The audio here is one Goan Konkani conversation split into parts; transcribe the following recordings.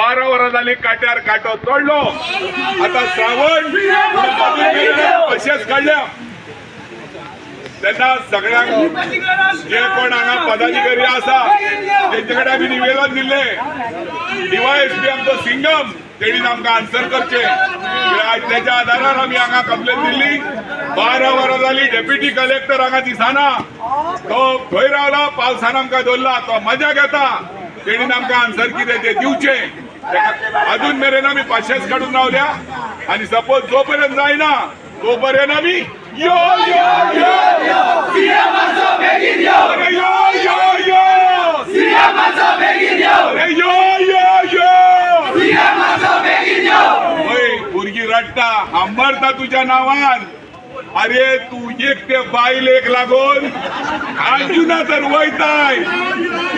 12 वरां जाली, काट्यार कांटो चडलो. आता श्रावण अशेच काडल्या. तेन्ना सगळ्यांक, जे कोण हांगा पदाधिकारी आसा, तेंचे कडेन आमी निवेदन दिल्लें. डीवायएसपी आमचो सिंगम, तेणीन आमकां आन्सर करचें. आज तेच्या आधारार आमी हांगा कंप्लेन दिल्ली. 12 वरां जाली, डेप्युटी कलेक्टर हांगा दिसना. तो खंय रावला? पावसान आमकां दवरला, तो मजा घेता. तेणीन आमकां आन्सर कितें ते दिवचें. अजून मेरेन आमी पाशेंस काडून रावल्या आनी सपोज जो पर्यंत जायना तो पर्यंत आमी यो यो यो. अरे यो यो यो. अरे यो यो यो. हय, भुरगीं रडटा, हांबरता तुज्या नांवान. अरे, तू एक ते बायलेक लागून अंजुना तर वयताय.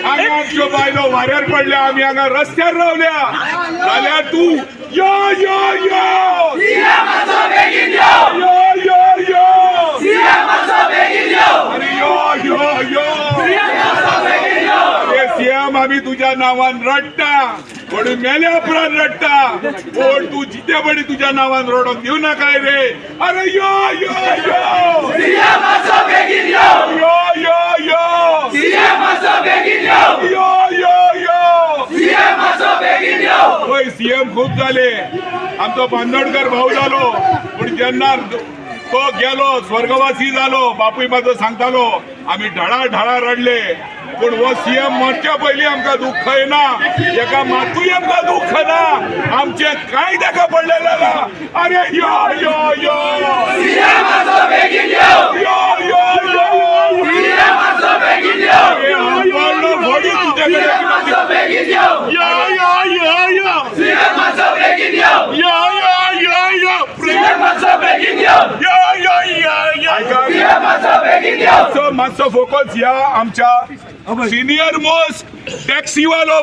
हांगा आमच्यो बायलो वाऱ्यार पडल्या, आमी हांगा रस्त्यार रावल्या, जाल्यार तूं यो यो यो यो यो यो. अरे यो यो यो. अरे सीएम, आमी तुझ्या नावान रडटा, पण मेल्या उपरांत रडटा, पण तू जितेपणी तुझ्या नावान रडोंक दिव नाकाय रे. अरे यो यो यो यो यो यो यो यो यो. होय, सीएम खूप झाले. आमचो बांदोडकर भाऊ जालो, पूण जेन्ना तो गेलो, स्वर्गवासी जालो, बापूय म्हाजो सांगतालो, आमी ढळा ढळा रडले. पूण हो सीएम मरच्या पयलीं आमकां दुःख येना, एका मातूय आमकां दुःख ना. आमचें कांय ताका पडलेलें ना. अरे यो यो यो यो यो यो. अरे हांव फोडी तुजे कडेन. यो यो यो यो यो यो यो यो यो यो यो यो. मातसो मातसो फोकस ह्या आमच्या सिनियर मोस्ट टॅक्सीवालो.